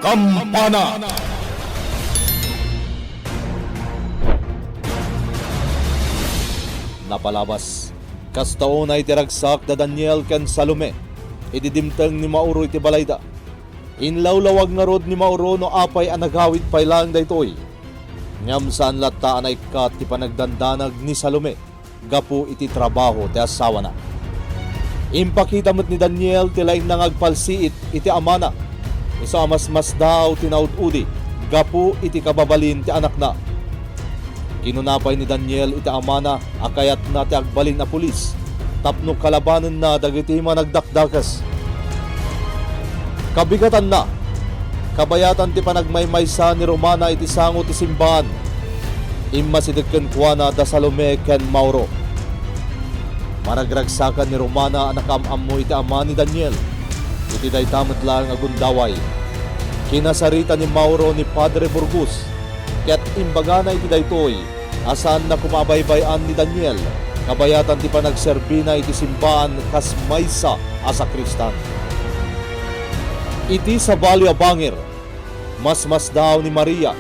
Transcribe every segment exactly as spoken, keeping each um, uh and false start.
Kampana. Napalabas, kasta unay ti ragsak da Daniel ken Salome idi dimteng ni Mauro iti balayda. Inlawlawag ngarud ni Mauro no apay a nagawid pay laeng daytoy. Ngem saan latta a naikkat ti panagdandanag ni Salome gapu iti trabaho ti asawana. Impakita met ni Daniel ti laingna nga agpalsiit iti amana, isu a masmasdaaw ti naud-udi gapu iti kababalin ti anakna. Kinuna pay ni Daniel iti amana a kayatna ti agbalin a pulis tapno kalabanenna dagiti managdakdakes. Kabigatanna, kabayatan ti panagmaymaysa ni Romana iti sango ti simbaan. Immasideg kenkuana da Salome ken Mauro. Maragragsakan ni Romana a nakaam-ammo iti ama ni Daniel. Iti dayta met laeng a gundaway, kinasarita ni Mauro ni Padre Burgos, ket imbagana iti daytoy a saanna koma a baybay-an ni Daniel kabayatan ti panagserbina iti simbaan kas maysa a sakristan. Iti sabali a bangir, masmasdaaw ni Maria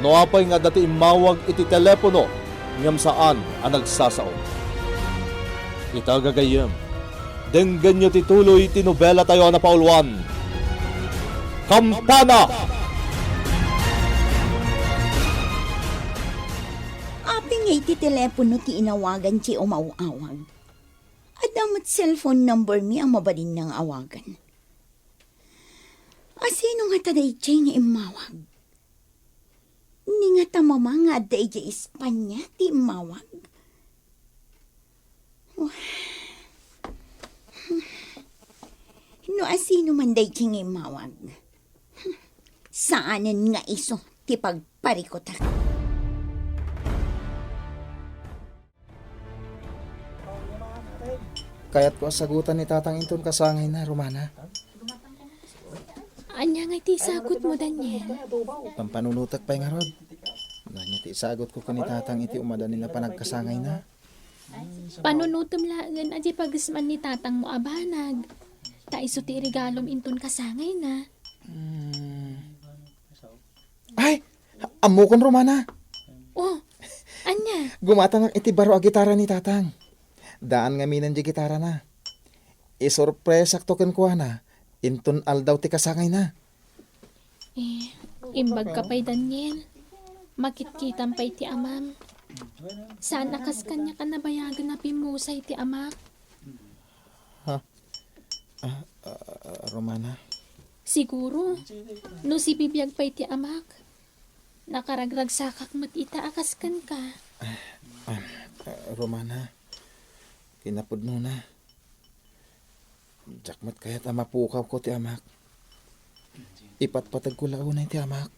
no apay nga adda ti immawag iti telepono ngem saan a nagsasao. Ita, gagayyem, denggenyo ti tuloy ti nobelatayo a napauluan, Kampana! Apay nga iti telepono ti inawagan ti umaw-awag? Adda met cellphone number mi a mabalinna nga awagan. Asino ngata daydiay nga immawag? Ni ngata mama nga adda idiay Espanya ti immawag? No asino man daydiay nga immawag, saanen nga isu ti pagparikutak. Kayatko a sagutan ni Tatang inton kasangayna, Romana. Ania ngay ti isagutmo, Daniel? Pampanunotek pay ngarud. No ania ti isagutko ken ni Tatang iti umadanin a panagkasangayna. Panunotem laengen a di pagesman ni Tatangmo a banag. Ta isu ti iregalom inton kasangayna. Hmm. Ay! Ammokon, Romana! Oh, ania? Gumatangak iti baro a gitara ni Tatang. Daan ngaminen di gitarana. Isurpresakto kenkuana inton aldaw ti kasangayna. Eh, imbagka pay, Daniel. Makitkitam pay ti amam. Saan a kas kaniak a nabayagen a pimmusay ti amak. Ha? Ah, ah, ah, Romana? Siguro, no sibibiag pay ti amak, nakaragragsakak met ita a kas kenka. Ah, ah, Romana, kinapudnona. Diak met kayat a mapukawko ti amak. Ipatpatagko la unay ti amak.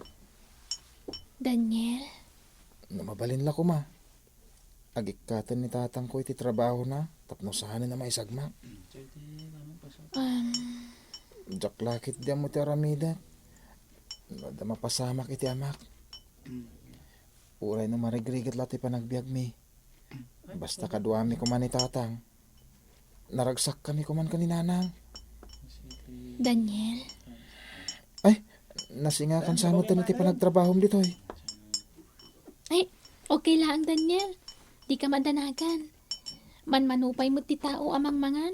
Daniel? No mabalin la koma, agikkaten ni tatangko iti trabahona tapno saanen a maisagmak. Um. Diak la ketdi ammo ti aramidek. No adda mapasamak iti amak. Uray no marigrigat la ti panagbiagmi. Basta kaduami koma ni tatang. Naragsakkami koman ken ni nanang. Daniel? Ay, nasingakan sa met iti panagtrabahom ditoy. Ay, okay laeng, Daniel. Dika madanagan. Manmanupay met ti tao a mangmangan.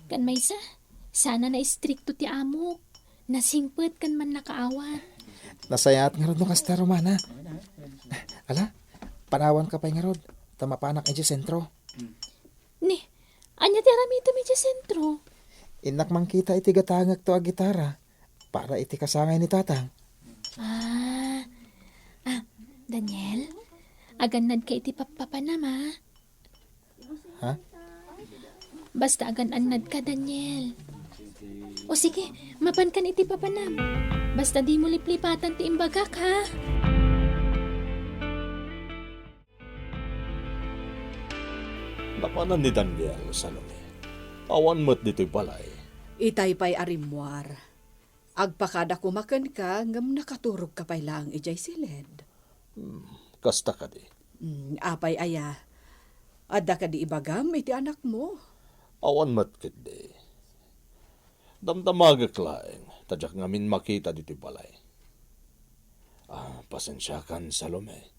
Ken maysa, saan a naistrikto ti amok. Nasingpet ken mannakaawat. Nasayaat ngarud no kasta, Romana. Ala, panawanka pay ngarud, ta mapanak idiay sentro. Ni, ania ti aramidem idiay sentro? Innak mangkita iti gatangekto a gitara para iti kasangay ni tatang. Ah, ah, Daniel, agannadka iti pappapanam, a? Ha? Basta agan-annadka, Daniel. O sige, mapankan iti papanam. Basta dimo liplipatan ti imbagak, ha? Napanan ni Daniel, Salome. Awan met ditoy balay. Itay pay a rimmuar. Agpakada koma kenka ngem nakaturogka pay laeng idiay siled. Hmm, kasta kadi? Hmm, apay aya? Adda kadi ibagam iti anakmo? Awan met ketdi. Damdamagek laeng ta diak ngamin makita ditoy balay. Ah, pasensiakan, Salome.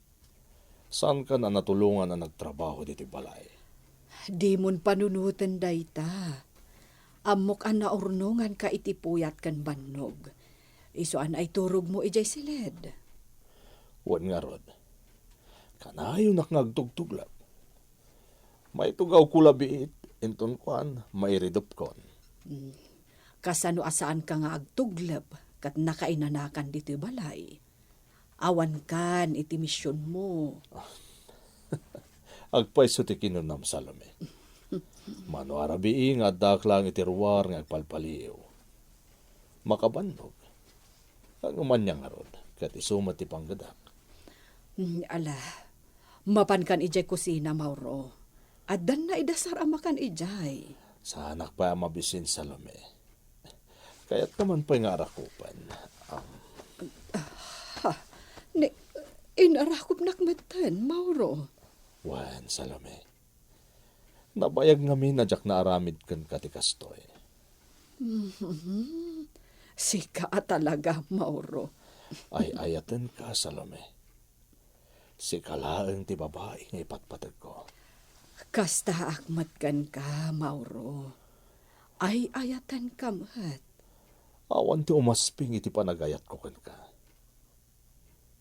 Saankan a natulongan a nagtrabaho ditoy balay. Dimon panunoten dayta. Ammok a naurnonganka iti puyat ken bannog. Isu a naiturogmo idiay siled. Wen ngarud, kanayonak nga agtugtuglep. Maitugawko la biit, inton kuan, mairidupkon. Mm. Kasano a saanka nga agtuglep ket nakainanakan ditoy balay? Awankan iti misionmo. Agpayso ti kinunam, Salome. Mano a rabii nga addaak laeng iti ruar nga agpalpaliiw. Makabannog. Ngem ania ngarud, ket isu met ti panggedak. Mm, ala, mapankan idiay kusina, Mauro. Addan naidasar a makan idiay. Saanak pay a mabisin, Salome. Kayatka man pay nga arakupen. Am. Ha? Ni, inarakupnak metten, Mauro. Wen, Salome. Nabayag ngamin a diak naaramid kenka ti kastoy. Mhm. Sika a talaga, Mauro. Ay-ayatenka, Salome. Sika laeng ti babai nga ipatpategko. Kastaak met kenka, Mauro. Ay-ayatenka met. Awan ti umasping iti panagayatko kenka.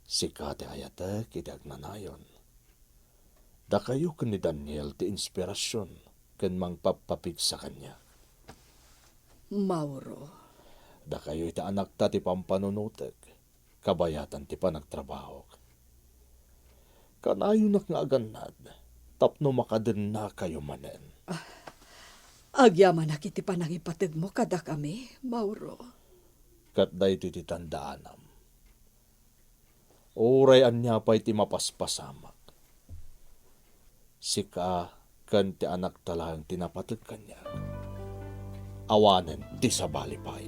Sika ti ayatek iti agnanayon. Dakayo ken ni Daniel ti inspirasion ken mangpappapigsa kaniak. Mauro. Dakayo iti anakta ti pampanunotek, kabayatan ti panagtrabahok. Kanayonak nga agannad tapno makadennakayo manen. Ah, agyamanak iti panangipategmo kadakami, Mauro. Ket daytoy ti tandaanam. Uray ania pay ti mapaspasamak, sika ken ti anakta laeng ti napateg kaniak. Awanen ti sabali pay.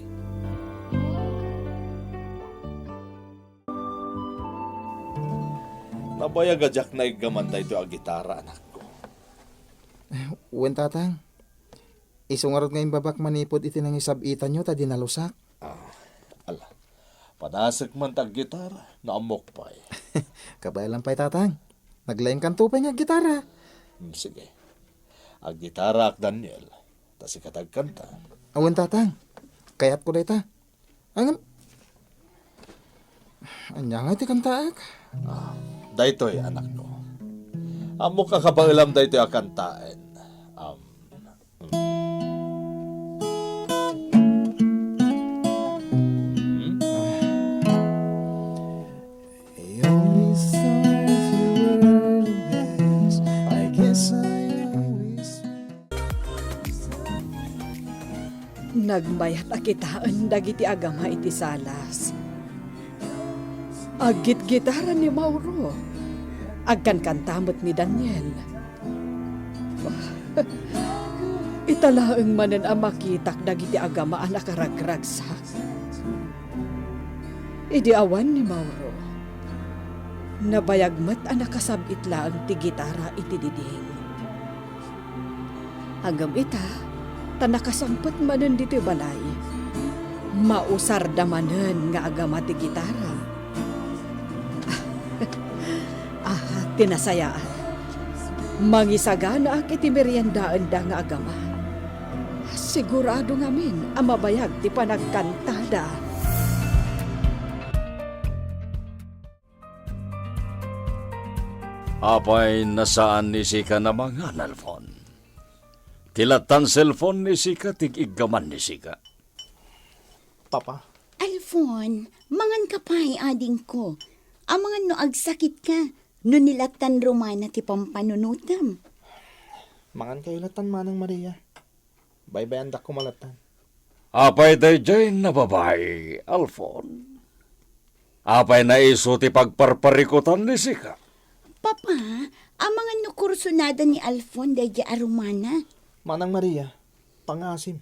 Nabayag a diak naiggaman daytoy a gitara, anakko. Wen, tatang. Isu ngarud nga imbabak manipud iti nangisab-itanyo ta dinalusak. Ah, ala. Padasek man ta aggitara, no ammok pay. Kabay lang pay, tatang. Naglaingkanto pay nga aggitara. Hmm, sige. Aggitaraak, Daniel. Ta sika ti agkanta. Awan, tatang. Kayatko dayta. Ngem, ania nga ti kantaak? Ah, daytoy, anakko. Ammok a kabaelam daytoy a kantaen. Um, hmm? He always thought you were the best. I guess I always Nagmayat a kitaen dagiti agama iti salas. Aggitgitara ni Mauro. Agkankanta met ni Daniel. Ita laeng manen a makitak dagiti agama a nakaragragsak. Idi awan ni Mauro, nabayag met a nakasab-it laeng ti gitara iti diding. Ngem ita, ta nakasangpet manen ditoy balay, mausarda manen nga agama ti gitara. Ah, ti nasayaat. Mangisaganaak iti meriendaenda nga agama. Sigurado ngamin a mabayag ti panagkantada. Apay, nasaan ni sika namangan, Alfon? Ti lattan cellphone ni sika ti iggaman ni sika. Papa. Alfon, manganka pay, adingko. Amangan no agsakitka, no ni lattan Romana ti pampanunotem. Mangankayo lattan, Manang Maria. Baybayandak koma lattan. Apay daydiay a babai, Alfon? Apay naisu ti pagparparikutan ni sika? Papa, amangan no kursonada ni Alfon daydiay a Romana? Manang Maria, pangaasim.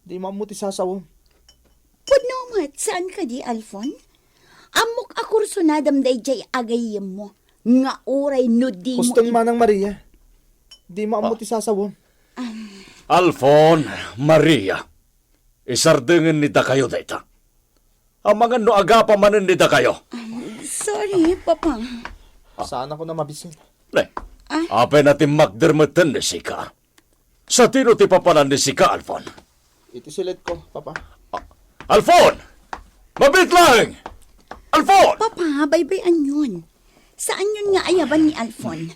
Dimo ammo ti sasawem. Pudno met, saan kadi, Alfon? Ammok a kursonadam daydiay a gayyemmo, nga uray no dimo Huston, ib- Manang Maria. Dimo ammo Ah. ti sasawem. Am. Alfon, Maria. Isardengen ni dakayo dayta. Amangan no agapa manen ni dakayo. Um, sorry, Papa. Saan ako na mabisin? Ne, Ah? apay na ti makder metten ni sika. Sadino ti papanan ni sika, Alfon? Iti silet ko, Papa. Ah, Alfon! Mabit laeng! Alfon! Papa, baybay-anyon. Saanyon nga ayaban ni Alfon.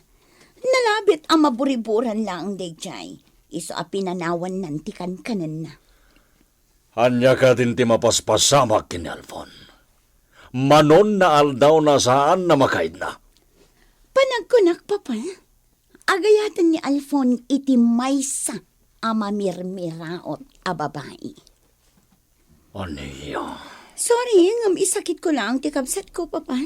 Nalabit a maburiburan laeng dayjay. Isu a pinanawannan ti kankanenna. Ania kadin ti mapaspasamak ken ni Alfon? Manon naaldaw na saan na makaidna. Panagkunak, Papa, agayaten ni Alfon iti maysa a mamirmiraot a babai. Ania? Sorry, ngem isakit ko lang ti kabsat ko, Papa.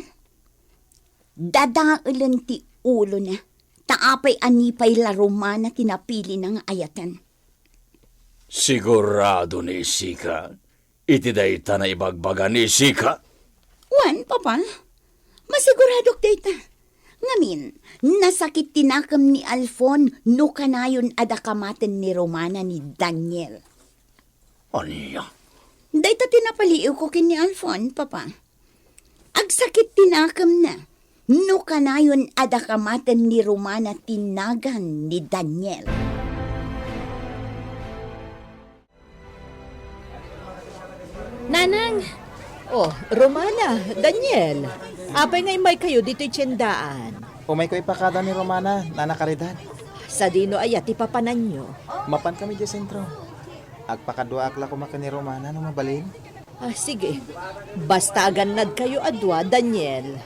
Dadaelen ti ulona, ta apay a ni pay la Romana ti napilina nga ayaten. Sigurado ni sika iti dayta naibagbaga ni sika? Wen, Papa. Masiguradok dayta. Ngamin, nasakit ti nakem ni Alfon no kanayon a dakamaten ni Romana ni Daniel. Ania? Dayta ti napaliiwko ken ni Alfon, Papa. Agsakit ti nakemna no kanayon a dakamaten ni Romana ti nagan ni Daniel. Nanang! Oh, Romana, Daniel, apay nga immaykayo ditoy tiendaan? Umayko ipakada ni Romana, Nana Caridad. Sadino aya ti papananyo? Mapan kami idiay sentro. Agpakaduaak la koma ken ni Romana no mabalin. Ah, sige. Basta agannadkayo a dua, Daniel.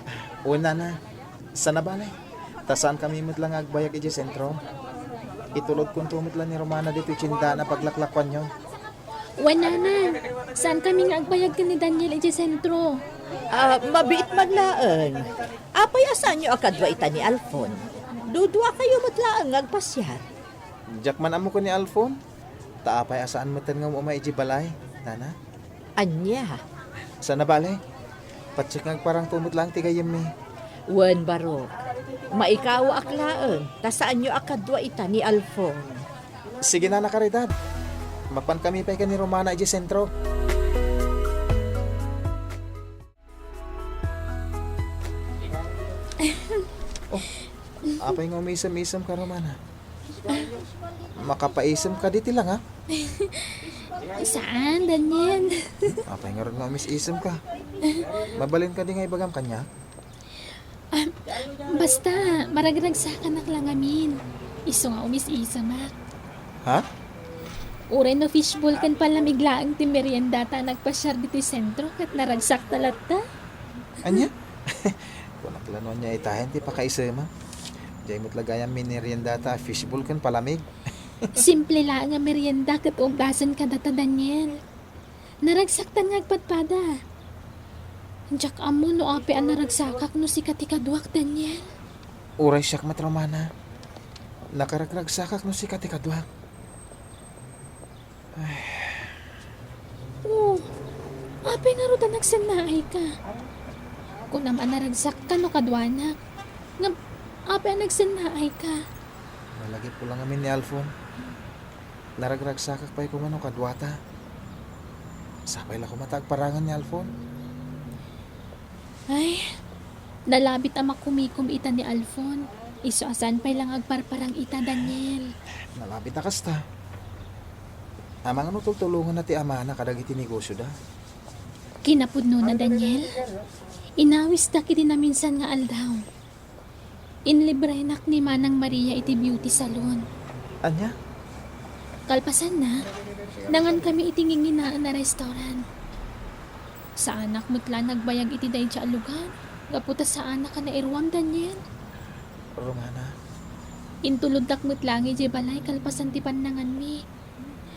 Wen, Nana. Saan a bale. Ta saankami met la nga agbayag idiay sentro. Itulodkonto met la ni Romana ditoy tiendaan a paglaklakuanyo. Wen, Nanang. Saankami nga agbayag ken ni Daniel idiay sentro. Ah, mabiit man laeng. Apay a saanyo a kadua ita ni Alfon? Duduakayo met laeng nga agpasiar. Diak man ammo ken ni Alfon. Ta apay a saan metten nga um-umay idiay balay, Nana? Ania? Saan a bale. Patiek nga agparangto met laeng ti gayyemmi. Wen, barok. Maikawaak laeng, ta saanyo a kadua ita ni Alfon. Sige, Nana Caridad. Mapankami pay ken ni Romana idiay sentro. Oh, apay nga umisem-isem ka, Romana? Makapaisem ka ditoy langak? Saan, Daniel? Apay ngarud nga umis-isem ka? Mabalin kadi nga ibagam kaniak? Ah, basta, maragragsakanak la ngamin. Isu nga umis-isemak. Ha? Uray no fishball ken palamig laeng ti meriendata a nagpasiar ditoy sentro, ket naragsakta latta. Ania? Kunak la no ania itayen ti pakaisemak. Diay met la gayam mineriendata a fishball ken palamig. Simple laeng a merienda ket ugasen kadata, Daniel. Naragsaktan nga agpadpada. Diak ammo no apay a naragsakak no sika ti kaduak, Daniel. Uray siak met, Romana. Nakaragragsakak no sika ti kaduak. Ay. Oh, apay ngarud a nagsennaayka? Kunam a naragsakka no kaduanak. Ngem, apay a nagsennaayka? Malagipko la ngamin ni Alfon. Naragragsakak pay koma no kaduata. Sapay la koma ta agparangan ni Alfon. Ay, nalabit a makumikom ita ni Alfon. Isu a saan pay la nga agparparang ita, Daniel. Nalabit a kasta. Amangan no tultulonganna ti amana kadagiti negosioda. Kinapudnona, Daniel, inawisdak iti naminsan nga aldaw. Inlibrenak ni Manang Maria iti beauty salon. Ania? Kalpasanna, nangankami iti nginginaen a restaurant. Saanak met la nagbayag iti daydiay a lugar, gapu ta saanak a nairuam, Daniel. Romana. Intuloddak met laeng idiay balay kalpasan ti pannanganmi.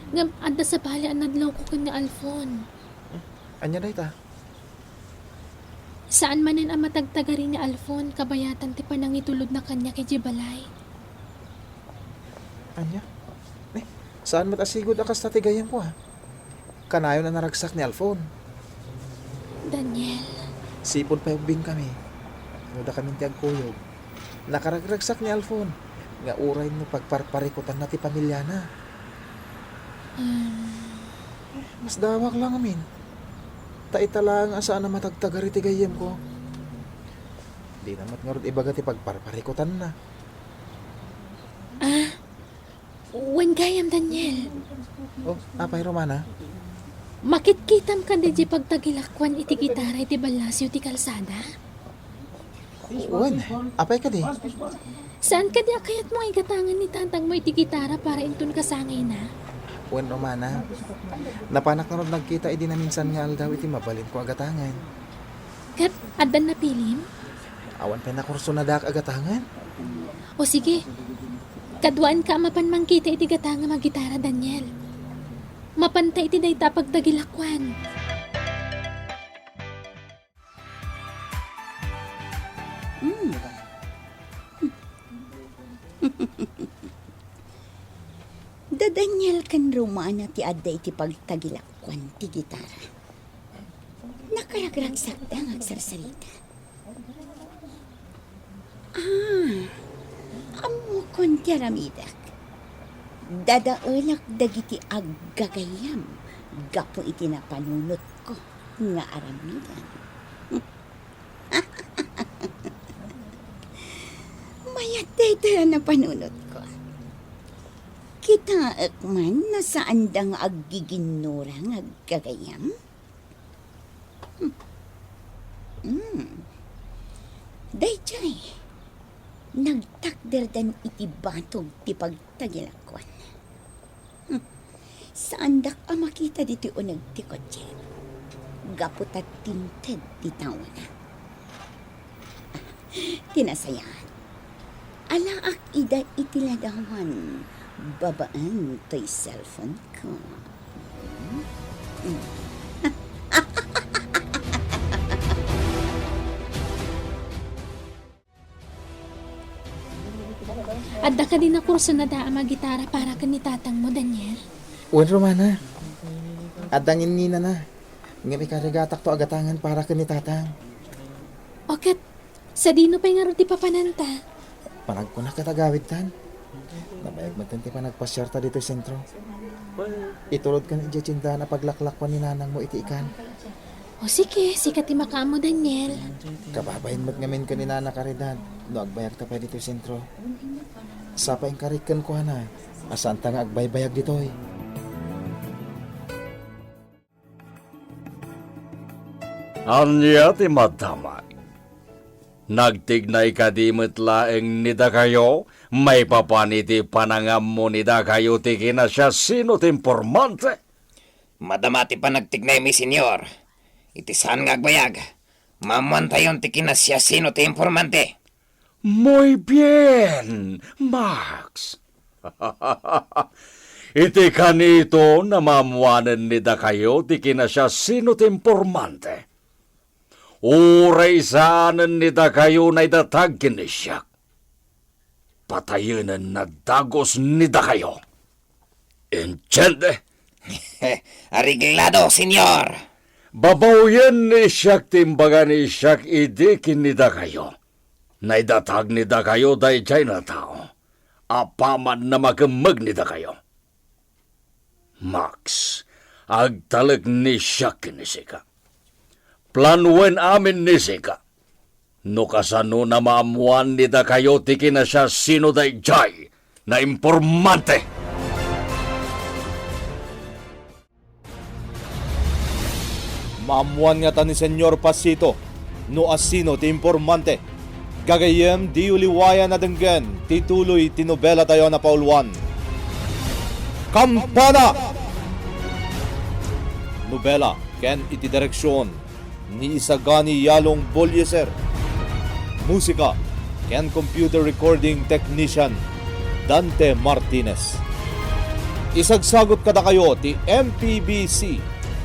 Ngem adda sabali a nadlawko ken ni Alfon. Ania dayta? Saan manen a matagtagari ni Alfon kabayatan ti panangitulodna kaniak idiay balay. Ania? Eh, saan met a sigud a kasta ti gayyemko, a? Kanayon a naragsak ni Alfon. Daniel. Sipud pay ubbingkami, no dakamin ti agkuyog. Nakaragragsak ni Alfon nga uray no pagparparikutanna ti pamiliana. Um, Dawak la ngamin. Ta ita laeng a saan a matagtagar iti gayyemko. Dina met ngarud ibaga ti pagparparikutanna. Ah, wen gayam, Daniel. Oh, apay, Romana? Makitkitam kadi diay pagtagilakuan iti gitara iti ballasyo ti kalsada? Wen, apay kadi? Saan kadi a kayatmo nga igatangan ni tatangmo iti gitara para inton kasangayna? Wen, Romana, napanak ngarud nagkita idi naminsan nga aldaw iti mabalinko a gatangan. Ket addan napilim? Awan pay nakursunadaak a gatangan. O sige, kaduaanka a mapan mangkita iti gatangam a gitara, Daniel. Mapanta iti dayta a pagtagilakuan. Mm. Da Daniel ken Romana ti adda iti pagtagilakuan ti gitara. Nakaragragsakda nga agsarsarita. Ah, ammokon ti aramidek. Dadaelak dagiti aggagayam gapu iti napanunotko nga aramidan. Mayat daytoy a napanunotko. Kitaek man no saanda nga aggiginnura nga aggagayam. Hmm. Hmm. Daydiay, nagtakderdan iti batog ti pagtagilakuan. Hmm. Saandak a makita ditoy uneg ti kotse gapu ta tinted ti taona. Ti nasayaat, alaak ida iti ladawan babaen toy cellphone-ko. Adda kadi nakursunadaam a gitara para ken ni tatangmo, Daniel? Wen, Romana. Adda nginninana. Ngem ikarigatakto a gatangen para ken ni tatang. O ket, sadino pay ngarud ti papananta? Panagkunak ket agawidtan. Nabayag met ti panagpasiarta ditoy sentro. Itulodkan idiay tiendaan a paglaklakuan ni nanangmo iti ikan. O sige, sika ti makaammo, Daniel. Kababain met ngamin ken ni Nana Caridad no agbayagta pay ditoy sentro. Sapa inkarik kenkuana a saanta nga agbaybayag ditoy. Ania ti madamag? Nagtignay kadi met laeng ni dakayo maipapan iti panangammo ni dakayo ti kinasiasino ti impormante? Madama ti panagtignaymi, Senyor. Iti saan nga agbayag, maammoantayon ti kinasiasino ti impormante. Muy bien, Max. Iti kanito, maammoanen ni dakayo ti kinasiasino ti impormante. Uray saanen ni dakayo naidatag ken ni siak, patayenen a dagus ni dakayo. Entiende? Areglado, Senyor! Babaoyen ni siak ti imbaga ni siak idi ken ni dakayo. Naidatag ni dakayo daydiay a tao apaman a makemmeg ni dakayo. Max, agtalek ni siak ken ni sika. Planoen amin ni sika. No kasano, maammoan ni dakayo ti kinasiasino daydiay a impormante. Maammoan ngata ni Senyor Pasito no asino ti impormante. Gagayyem, diyo liwayan a denggen ti tuloy ti nobelatayo a napauluan, Kampana! Nobela ken iti direksion ni Isagani Yalong Bolieser. Musika ken computer recording technician, Dante Martinez. Isagsagut kadakayo ti M P B C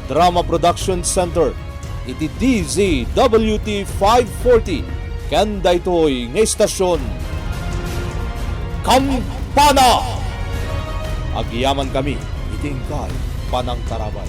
Drama Production Center iti D Z W T five forty ken daytoy nga istasyon, Kampana! Agyamankami iti inkay panangtarabay.